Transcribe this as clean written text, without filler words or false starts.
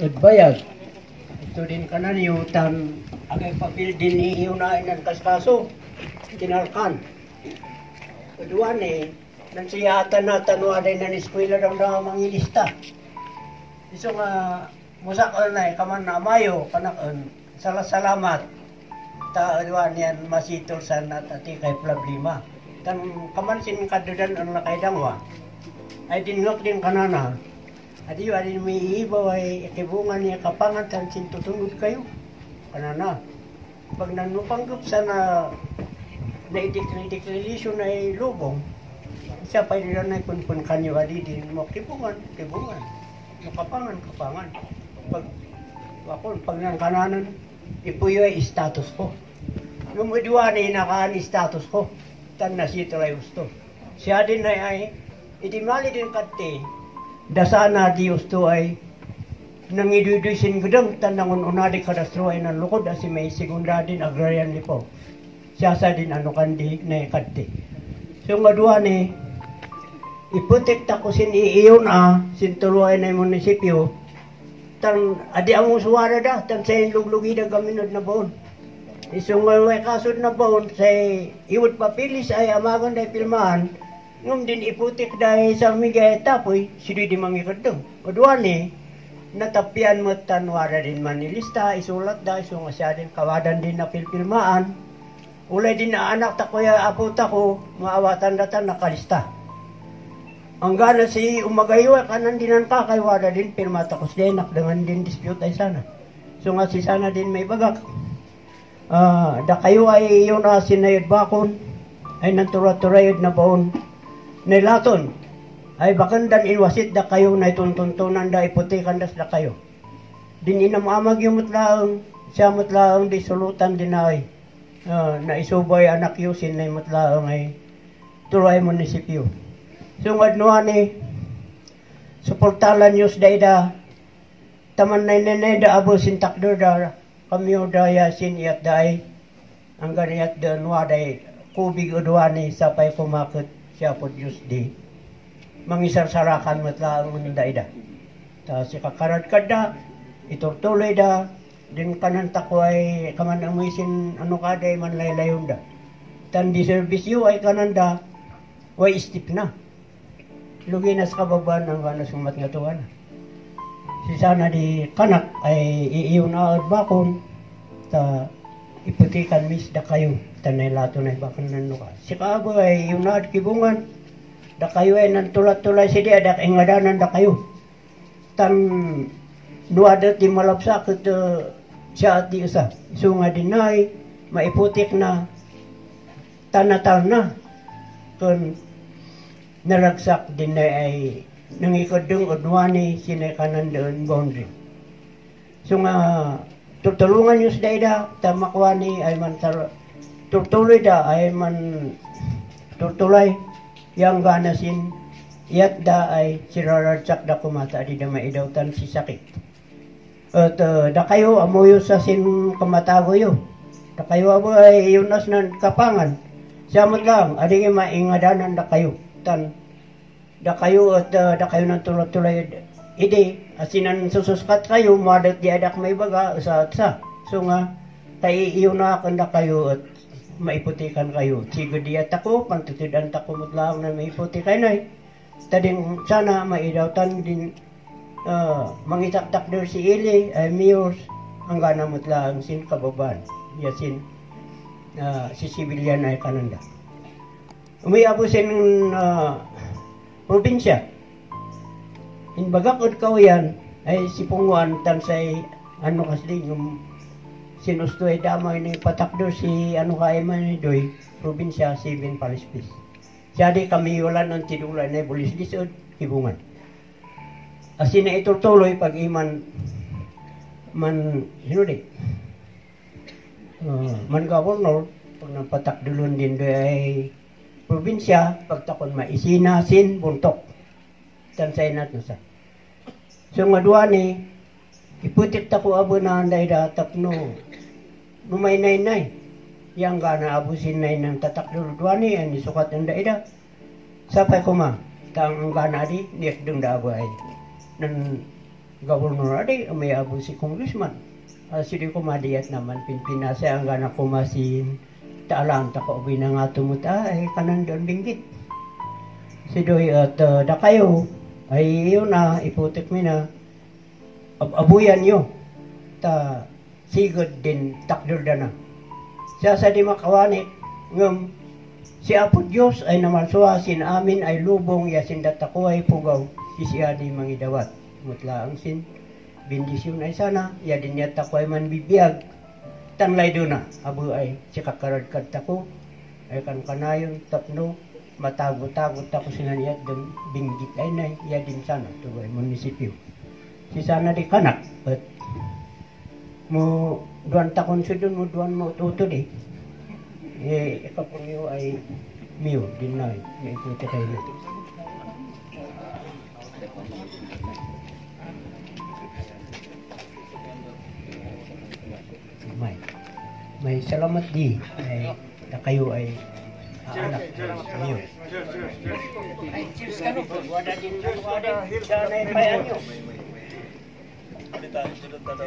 Bayag. Ito din ka na niyutan. Agay papil din ni iunain ng kaskaso. Tinalkan. Kaduan nang siyatan na tanuaday na eskwela daw na mangilista. Iso nga, musakal na kaman na amayo, kanakon, salamat. Aduan yan masitol sa natati kay problema. Tan kaman sin kadudan ang nakaidangwa. Ay dinlok din kanana. Adi may ibaw ay ikibungan niya kapangan tan sintutunod kayo. Kanana. Pag nanupanggap sa na-declaration ay lubong, siya pa rin na punpun kanyo adi din mo kibungan. Kapangan. Pag nang kananan, ipuyo ay status ko. Yung udwan ay nakaan status ko. Tan na siya tulay gusto. Siya din ay itimali din kati. Dasana di gusto ay nangidudusin gudang tanangon unadi kadastro ay nanlukod asi may segunda din agrarian lipo. Siya sa din ano kandi na kati. So nga duwa iputik takusin iiyon sinturuay na munisipyo. Tan adi ang suwara da tan sa luglugi da gaminod na baon. Isungay kasod na baon sa iwot papilis ay amagan da pilmaan. Ngum din iputik dahil sa migay tapoy, sili di mangikadong. Udwan natapian mo tanwara din manilista, isulat da, iso nga siya din, kawadan din na pilpilmaan. Ulay din na anak ta kuya aputa ko, maawatan datan nakalista. Ang gana si umagayo, kanan din ang kakaywada din, pirmatakos din, nakdangan din dispute ay sana. So nga si sana din may bagak. Da kayo ay yun sinayod bakon, ay nantura-turayod na baon. Nilaton ay bakandan inwasit da kayo na ituntuntunan da iputikan das da kayo. Din inamamag yung mutlaang, siya mutlaang di sulutan din ay na isubay anak yusin na mutlaang ay turay munisipyo. Sungad nuan suportalan yus da ida taman na inanay da abo sintakdo da kamyo da yasin iyat da ay ang ganiyat da nuaday kubig udwani sa pay kumakot siya po Diyos di mangisarsarakan matlaang mandaida. Ta si kakarad kada iturtuloy da din kananta ko ay kaman amuisin ano kada man laylayon da. Tan di serbisyo ay kananda way istip na. Luginas kababan ang kana sumat nga tuwan. Si sana di kanak ay iiyon na bakon ta iputikan mis da kayo. Tanay lato na ibakan nano ka. Si kaabo ay yung naad kibungan. Da kayo ay nantulat-tulay si di adak ingadanan da kayo. Tan nuadat di malapsakot siya at di usa. So nga dinay, maiputik na tanatal na. Kung naragsak dinay ay nangikadong udwani sinay kanan doon boundary. So nga tutulungan nyo sa daida, tamakwani ay man tutuloy da ay man tutulay yang ganasin iyat da ay sirarartsak da kumata di da maidawtan si sakit. At da kayo amuyo sa sin kamatago yo. Da kayo abo ay yunas ng kapangan. Siamot lang, adi maingadanan da kayo. Tan da kayo at da kayo ng tulay ide asinan sususkat kayo madat di adak may baga sa. So nga tayo iyo na kanda kayo at maiputikan kayo. Sigo diya tako, pantutidan tako mutlaang na maiputikan ay. Tading sana maidawtan din mangitaktak der si Ili ay mayors ang gana mutlaang sin kababan. Yasin si sibilyan ay kananda. Umiabo sin probinsya. Inbagakod kaw yan ay si Punguan tansay ano kasi yung sinusto ay damay ni patakdo si ano kaya man ni Doy, probinsya 7 Palispis. Siya di kami wala ng tinulan na bulis disod, kibungan. Asin na itutuloy pag iman sino di? Man governor, pag napatakdulon din Doy ay probinsya, pagtakon maisina, sin, buntok. Tansay nat na sa. So nga duwa iputik tako abo na anday da tapno. Numay nay yang gana abusin nay ng tatakdo duwani ani sukat ng daida. Sapay kuma tang gana di niek deng da abo ay. Nan gobernur adi may abo si congressman. Sidi kumadiyat naman pinpinasa ang gana kumasin taalang tako ubay na nga tumuta ay kanan doon binggit. Sidoy at da kayo ay yun na iputik mi na abuyan nyo ta sigod din takder na. Siya sa di makawanit ngam si Apo Diyos ay namalsuasin amin ay lubong yasin datako ay pugaw siya di mangidawat. Mutla ang sin bendisyon ay sana ya din yata ko ay man bibiyag tanlay do na abo ay si kakarad tako ay kan kanayon tapno matago-tago ta ko sinaniyat dun binggit ay na ya din sana to ay munisipyo si sana di kanak but mo duan ta konsudon mo duan mo tuto di ikapuniyo ay miyo din na ikuti kayo nito. May salamat di ay kayo ay anak niyo. Ay cheers kanu wada din wada danay payanyo. Kita sudah tahu